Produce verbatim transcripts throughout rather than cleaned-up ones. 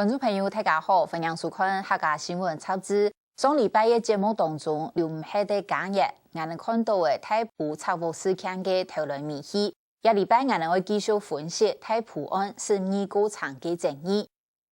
觀眾朋友，大家好，歡迎收看客家新聞雜誌。上禮拜个節目當中，有毋係个假日，𠊎等看到个大埔拆屋事件个頭來尾去。這禮拜𠊎等會繼續分析大埔案審議過程个爭議。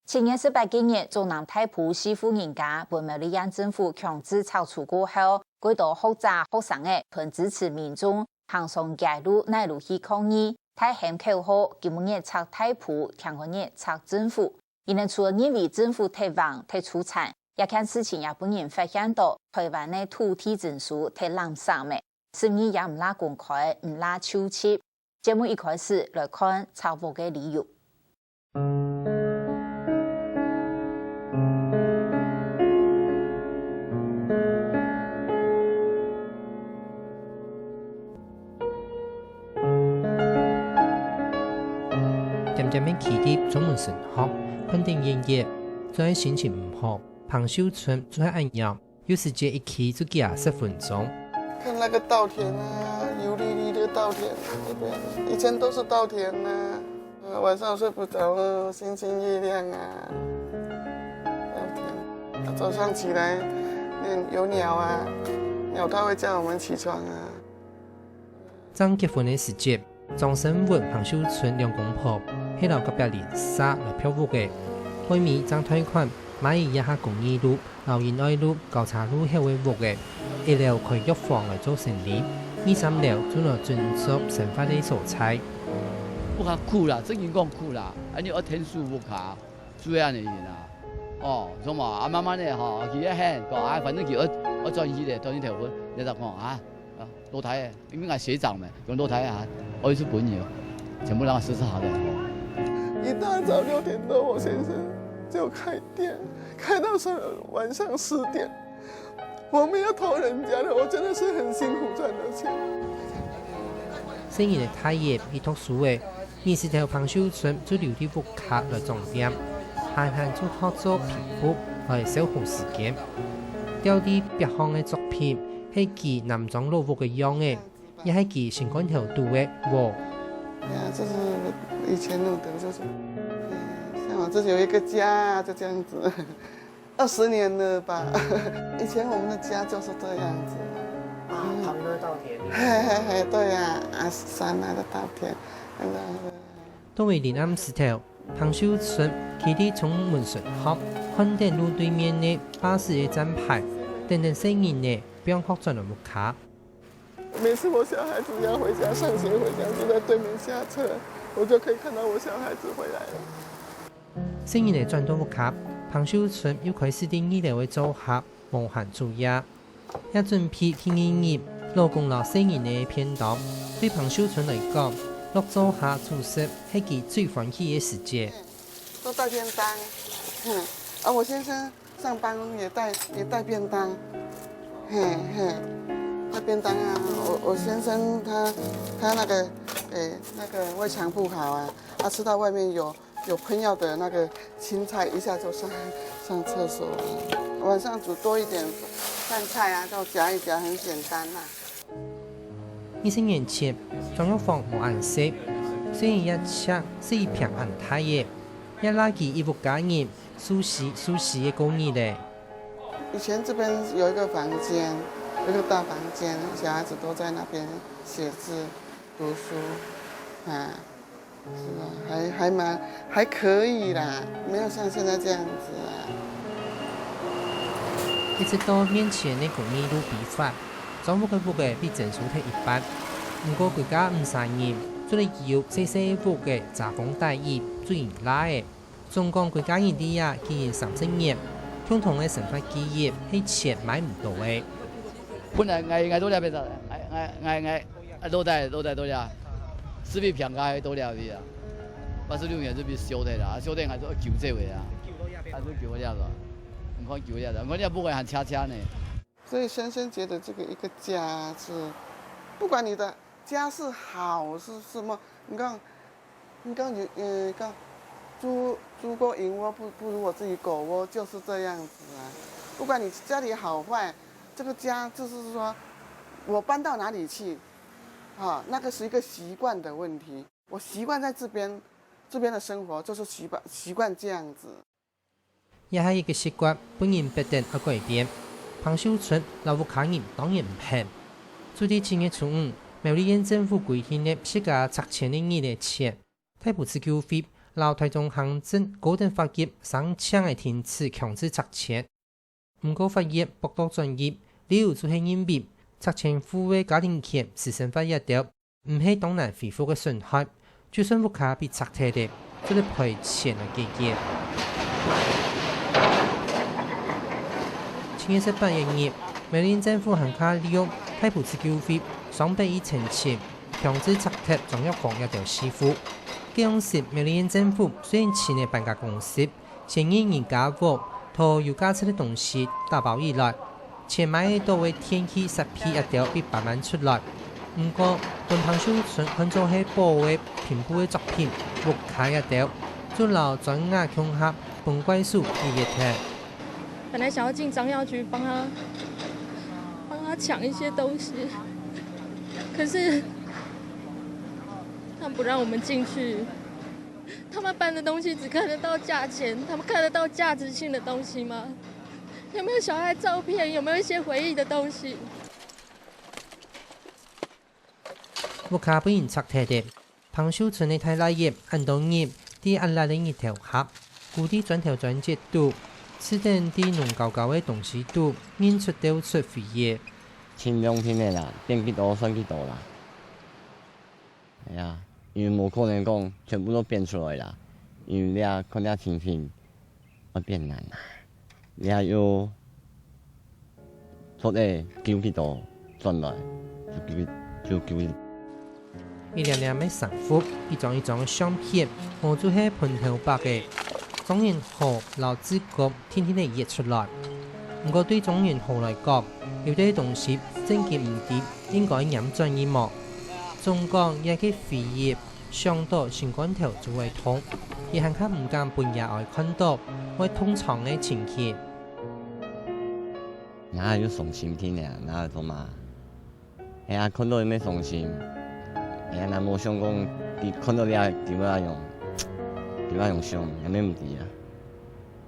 七月十八个日，竹南大埔四戶人家分苗栗縣政府強制拆除過後，幾多學者、學生仔同支持民眾行上街路、泥路去抗議，大喊口號：「今晡日拆大埔，天光日拆政府！」 佢等除了認為政府忒橫忒粗殘，這件事情也分人發現到臺灣个土地徵收忒濫糝了，審議也毋罅公開、毋罅就直。節目一開始來看拆屋个理由。 漸漸个，佢兜出門升學，看等煙葉，總係心情毋好。彭秀春就係恁樣，有時節一企就幾下十分鐘。看那個稻田啊，油膩膩的稻田，對不對？以前都是稻田啊，呃，晚上睡不着了，星星月亮啊，稻田。早上起來，那有鳥啊，鳥它會叫我們起床啊。 正結婚个時節，張勝文、彭秀春兩公婆係摎隔壁鄰舍來拼屋个。外面正貸款買一下公益路、老人愛路、交叉路口个屋仔，一樓開藥房來做生理，二三樓就來準做生活个所在。屋下苦啦，正經講苦啦，恁樣愛𢯭手屋下，就係恁樣啊。哦，做麼啊？慢慢个吼，佢也喊講啊，反正佢愛愛轉去个，轉去頭婚，你就講啊，啊，老弟仔， 因為𠊎學長嘛，講老弟啊，我也是朋友，全部讓他試試好了。一大早六點多，我先生就開店，開到上晚上十點。我沒有偷人家的，我真的是很辛苦賺的錢。細人仔大了，去讀書了， 日時頭彭秀春就留在屋下來掌店，閒閒就學做皮布來消磨時間。吊在壁項个作品係佢南庄老屋个樣仔，也係佢心肝頭肚个窩。哎呀，這是以前弄的，就是，嗯，像我自己有一個家，就這樣子。 二十年了吧。以前我們的家就是這樣子。啊，嗯。旁邊都是稻田。嘿，嘿，嘿，對呀，啊，山啊，都稻田，那個，那個。到位臨暗時頭，彭秀春佢兜出門升學，看等路對面个巴士个站牌，等等細人仔放學轉來屋下。 每次我小孩子要回家，上學回家，就在對面下車，我就可以看到我小孩子回來了。細人仔轉到屋下，彭秀春又開始在二樓个灶下無閒煮夜。也準備第二日老公摎細人仔个便當。對彭秀春來講，落灶下煮食係佢最歡喜个時節。都帶便當，嗯，啊，我先生 上班也帶，也帶便當，嘿，嘿，帶便當啊。我，我先生他，他那個，誒，那個胃腸不好啊，他吃到外面有，有噴藥的那個青菜，一下就上，上廁所了。晚上煮多一點飯菜啊，就夾一夾，很簡單啦。 二十年前，中藥房無恁細，細人一隻係一坪恁大个，也罅佢一屋家人舒適舒適个過日仔。以前這邊有一個房間，有一個大房間，小孩子都在那邊寫字、讀書，啊。 是啊，還，還蠻，還可以啦，沒有像現在這樣子啊。一直到面前个公益路批發，裝屋个屋仔被徵收忒一半。毋過歸家毋儕人，做得有細細屋仔遮風擋雨，最毋罅仔。總講歸家人在這經營三十年，共同个生活記憶係錢買毋到个。本來𠊎，𠊎到這邊，𠊎，𠊎，𠊎，𠊎 啊，老弟，老弟到這，係比平價个到這位啊。八十六年係比少忒啦，少忒還係愛救這位啊，還係救這个，你看救這个，你看這屋仔還斜斜呢。所以先生覺得這個一個家是，不管你的家是好是什麼，你看 你講你，呃，講，豬，豬哥贏窩不，不如我自己狗窩，就是這樣子啊。不管你家裡好壞，這個家就是說，我搬到哪裡去，哈，那個是一個習慣的問題。我習慣在這邊，這邊的生活，就是習慣，習慣這樣子。這係一個習慣，分人逼等愛改變。彭秀春摎屋下人當然毋肯。就在七月初五，苗栗縣政府規定了自家拆遷个日仔前，大埔自救會摎臺中行政高等法院相繼个停止強制拆遷。毋過法院駁到轉入，理由就係認為拆遷戶个家庭權、私生活這兜， 毋係當難恢復个損害，就算屋下被拆忒了，做得賠錢來解決。七月十八日，苗栗縣政府還較利用大埔自救會雙北一層層強制拆忒張藥房這兜事務。該央時苗栗縣政府雖然請了搬家公司， 先用人家屋討有價值个東西打包起來，錢買得到个電器設備這兜必搬搬出來。毋過，分彭秀春看做係寶个拼布个作品、屋契這兜，就摎磚瓦共下分怪手一一忒。本來想要進張藥局幫他，幫他搶一些東西，可是他不讓我們進去。 他們搬的東西只看得到價錢，他們看得到價值性的東西嗎？有沒有小孩照片？有沒有一些回憶的東西？屋下分人拆忒了，彭秀春个大倈仔恁多日，在恁辣个日頭下，跍在磚頭磚節肚，試等在濛膏膏个東西肚，認出鬥出回憶。盡量拼个啦，變幾多算幾多啦。 哎呀，因為無可能講全部都變出來啦，因為這看這情形，會變難啊。這又做得救幾多轉來，就救，就救。一粒粒个衫褲，一張一張个相片，無就係賁頭伯个。張仁豪摎志剛定定仔挖出來。毋過對張仁豪來講，有兜東西正經毋知 應該拈轉去無？總講這個回憶，想到心肝頭就會痛，佢還較毋敢分爺哀看到，會痛傷个情形。𠊎有傷心定定，𠊎做麼？哎呀，看到也會傷心。哎呀，𠊎無想講，佢看到這，佢會恁樣，佢會恁樣想，也毋知啊。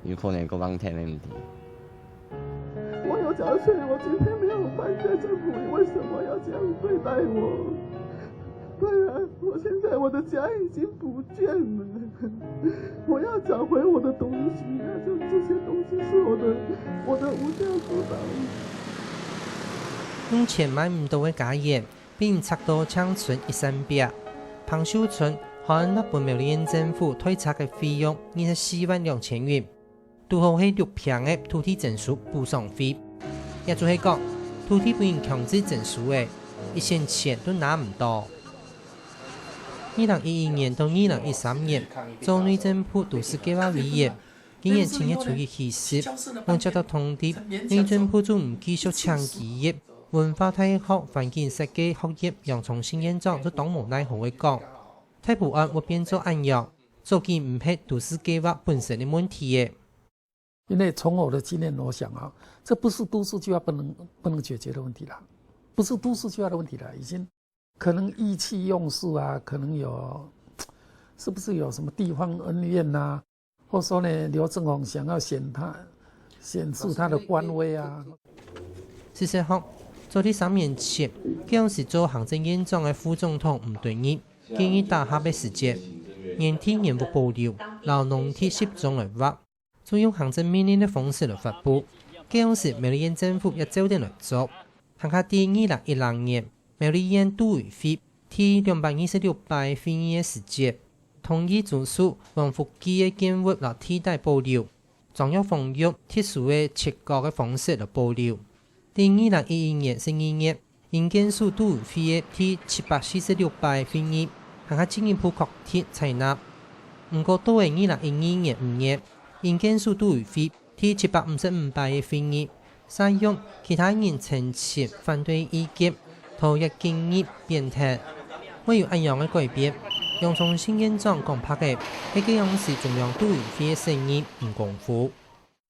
有可能過放忒也毋知。 我有繳稅，我今天沒有犯罪，政府為什麼要這樣對待我？對啊，我現在我的家已經不見了，我要找回我的東西，那就這些東西是我的，我的無價之寶。用錢買毋到个家園，分人拆到淨伸一扇壁。彭秀春還納分苗栗縣政府代拆个費用二十四萬兩千銀。 堵好係六坪个土地徵收補償費。也就係講，土地分人強制徵收了，一仙錢都拿毋到。二零一一年到二零一三年，做內政部都市計畫委員，今年七月初一起事，𠊎接到通知，內政部就毋繼續請佢入文化大學環境設計學院楊崇信院長就當無奈何个講：「大埔案會變做恁樣， 早期毋係都市計畫本身个問題耶。」因為從我的經驗，我想啊，這不是都市計畫不能，不能解決的問題啦，不是都市計畫的問題啦，已經可能意氣用事啊，可能有，是不是有什麼地方恩怨啊，或說呢，劉正宏想要顯他，顯示他的官威啊。事實上，早在三年前，該央時做行政院長个副總統吳敦義， 建議打合个時節，原地原屋保留，摎農地集中來劃，就用行政命令个方式來發布。該央時苗栗縣政府也照等來做。還較在二零一零年，苗栗縣都委會第兩百二十六擺會議个時節，同意租出王福記个建物摎地帶保留，張藥房用特殊个切割个方式來保留。在二零一一年十二月， 營建署都委會个第七百四十六擺會議，還較進一步確定採納。毋過到了二零一二年五月，營建署都委會第七百五十五擺个會議，採用其他人陳情反對意見，討論建議變動。會有恁樣个改變，楊崇信院長講白个，係該央時中央都委會个誠意毋功夫。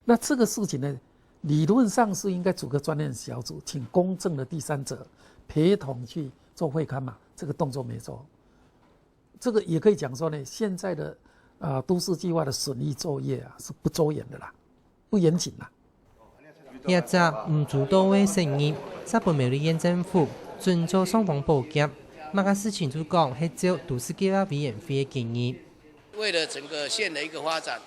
那這個事情呢，理論上是應該組個專案小組，請公正的第三者陪同去做會勘嘛，這個動作沒做。這個也可以講說呢，現在的，呃，都市計畫的審議作業啊，是不周延的啦。不嚴謹啊。這隻毋周到个聲音，煞分苗栗縣政府準做雙重寶劍，麼个事情就講係照都市計畫委員會个建議。為了整個縣的一個發展，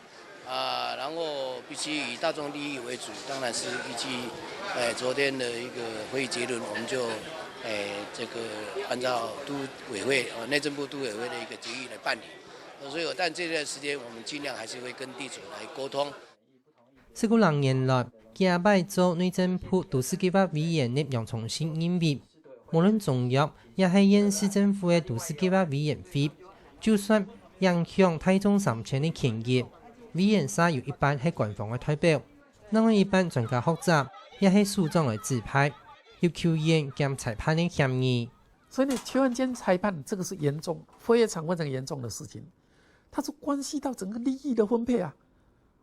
啊，然後必須以大眾利益為主，當然是依據，呃，昨天的一個會議結論，我們就，呃，這個按照都委會，呃，內政部都委會的一個決議來辦理。所以，但這段時間我們盡量還是會跟地主來溝通。十零年來，幾下擺做內政部都市計畫委員个楊崇信認為，無論中央也係縣市政府个都市計畫委員會，就算影響大眾三千个權益，委員儕有一半係官方个代表，另外一半專家學者也係首長來指派，由球員兼裁判个嫌疑。所以呢，球員兼裁判這個是嚴重，非常非常嚴重的事情，它是關係到整個利益的分配啊。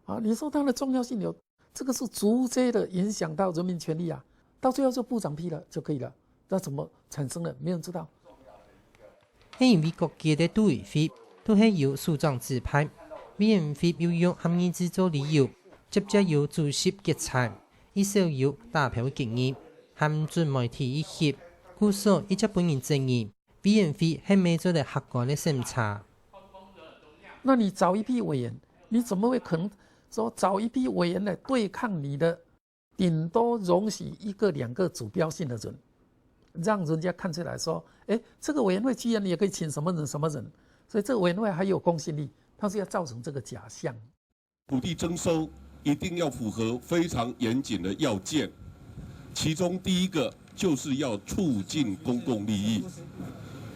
啊，你說它的重要性有，這個是直接的影響到人民權利啊，到最後就部長批了就可以了，那怎麼產生的？沒人知道。係因為各級个都委會都係由首長指派，委員會又用合議制做理由，直接由主席決裁，一少有打票个決議，還毋准媒體一翕，故所一直分人質疑，委員會係毋係做得客觀个審查。那你找一批委員，你怎麼會可能說找一批委員來對抗你的，頂多容許一個兩個指標性的人，讓人家看出來說，誒，這個委員會居然也可以請什麼人什麼人，所以這個委員會還有公信力，它是要造成這個假象。土地徵收一定要符合非常嚴謹的要件，其中第一個就是要促進公共利益。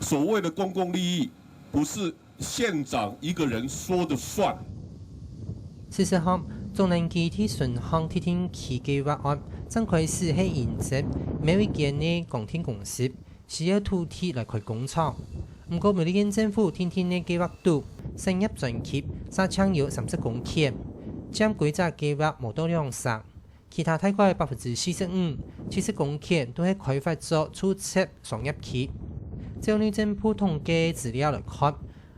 所謂的公共利益，不是縣長一個人說的算。事實上，中南區地順項特定區計畫案正開始係因為苗栗縣个光電公司需要土地來開工廠。毋過苗栗縣政府訂定个計畫肚，產業專區煞淨有三十公頃，佔規隻計畫無到兩成。 其他大概百分之四十五、七十公頃都係開發做住宅商業區。照內政部統計資料來看，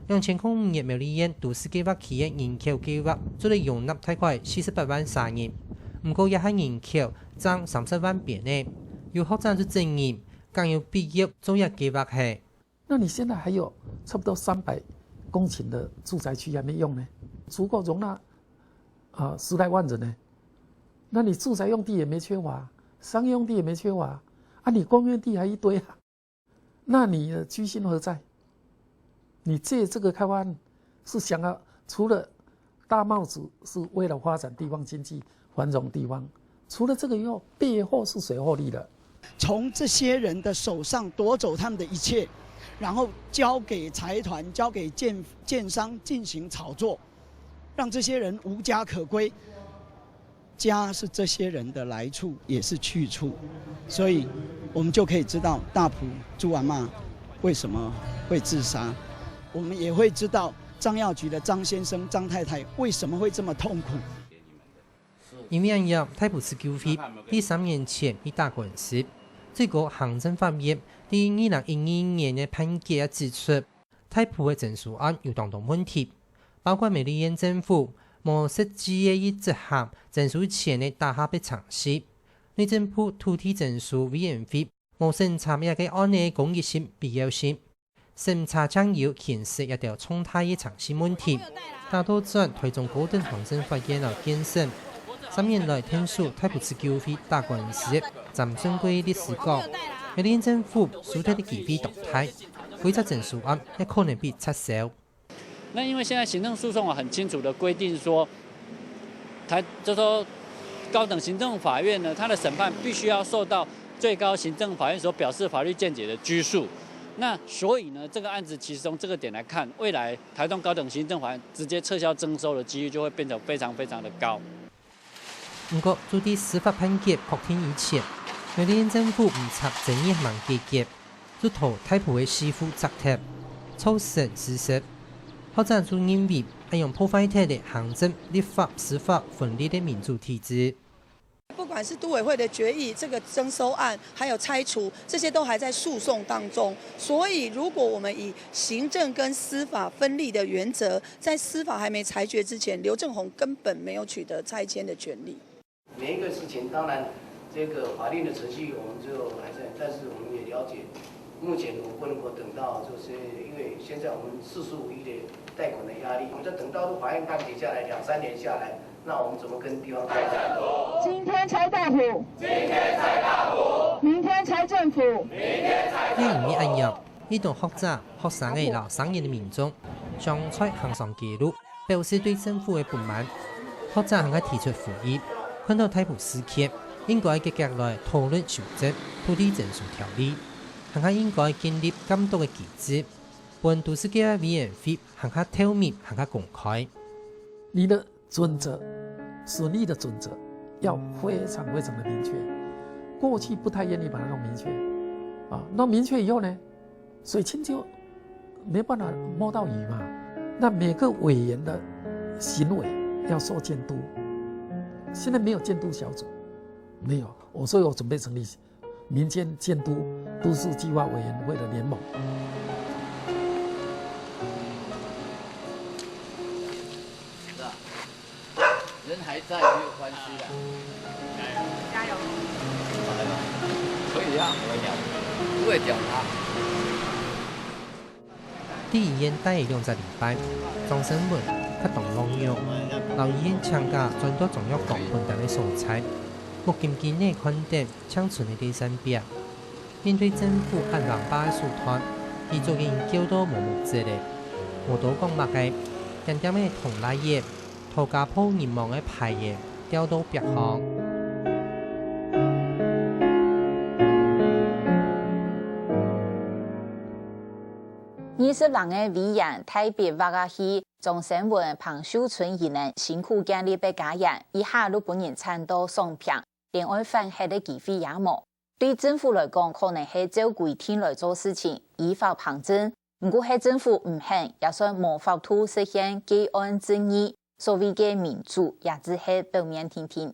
兩千空五年苗栗縣都市計畫區个人口計畫做得容納大概四十八萬儕人，毋過這下人口正三十萬邊仔。有學者就質疑，敢有必要做這計畫係？ 那你現在還有差不多三百公頃的住宅區還沒用呢，足夠容納，呃，十來萬人呢。那你住宅用地也沒缺乏，商業用地也沒缺乏，啊，你公園地還一堆啊，那你的居心何在？你借這個開發案是想要除了 大帽子是為了發展地方經濟、繁榮地方。除了這個以後，背後是誰獲利的？從這些人的手上奪走他們的一切，然後交給財團、交給建，建商進行炒作，讓這些人無家可歸。家是這些人的來處，也是去處，所以我們就可以知道大埔朱阿嬷為什麼會自殺，我們也會知道 張藥局的張先生、張太太為什麼會這麼痛苦？因為恁樣，大埔市九會在三年前去打官司。最高行政法院在二零一二年个判決也指出，大埔个徵收案有當多問題，包括苗栗縣政府無實際个去執行徵收前个打下必程序，內政部土地徵收委員會無審查這個案个公益性、必要性。 審查淨有權責這兜重大个程序問題，打倒轉台中高等行政法院來見審。三年來𢯭手大埔市九會打官司个詹俊貴律師講，苗栗縣政府輸忒个機會當大，規隻徵收案也可能被撤銷。 那因為現在行政訴訟法很清楚地規定說，台，就說高等行政法院呢，它的審判必須要受到最高行政法院所表示法律見解的拘束。那所以呢，這個案子其實從這個點來看，未來台東高等行政法院直接撤銷徵收的機率就會變成非常非常的高。 毋過，就在司法判決確定以前，苗栗縣政府毋插爭議還吂解決，就拖大埔个市府責忒，造成失實。學者就認為，恁樣破壞忒了行政、立法、司法分立个民主體制。不管是都委会的决议，这个征收案，还有拆除，这些都还在诉讼当中。所以，如果我们以行政跟司法分立的原则，在司法还没裁决之前，刘正宏根本没有取得拆迁的权利。每一个事情，当然这个法律的程序我们就还在，但是我们也了解，目前我不能够等到，就是因为现在我们四十五亿的贷款的压力，我们就等到法院判决下来两三年下来，那我们怎么跟地方交代？今天拆大埔，明天拆政府。因為恁樣，一眾學者、學生仔摎生意人民眾，將在行上街路，表示對政府个不滿。學者還較提出呼籲，看到大埔事件，應該積極來討論修正土地徵收條例，還較應該建立監督个機制，分都市計畫委員會還較透明、還較公開。你的准则，审议的准则要非常非常的明确。过去不太愿意把它弄明确，啊，弄明确以后呢，水清就没办法摸到鱼嘛。那每个委员的行为要受监督，现在没有监督小组，没有，我说我准备成立民间监督都市计划委员会的联盟。是啊，人还在，没有关系的。加油！可以啊，不会掉，不会掉啊。 在醫院待兩隻禮拜，莊成文較當落肉，摎醫院請假轉到中藥房本店个所在，目金金仔看等淨伸个第三壁。面對政府恁橫霸个手段，佢早已經噭到無目汁咧。無多講麼个，恬恬仔同倈仔，拖家破人亡个牌仔吊到壁項。 二十零个委員代表畫下去，莊成文、彭秀春佢等辛苦建立个家園，一下就分人剷到爽平，連愛反核个機會也無。對政府來講，可能係照規定來做事情，依法辦證，毋過係政府毋肯，也算無法度實現結案正義，所謂个民主，也只係表面定定。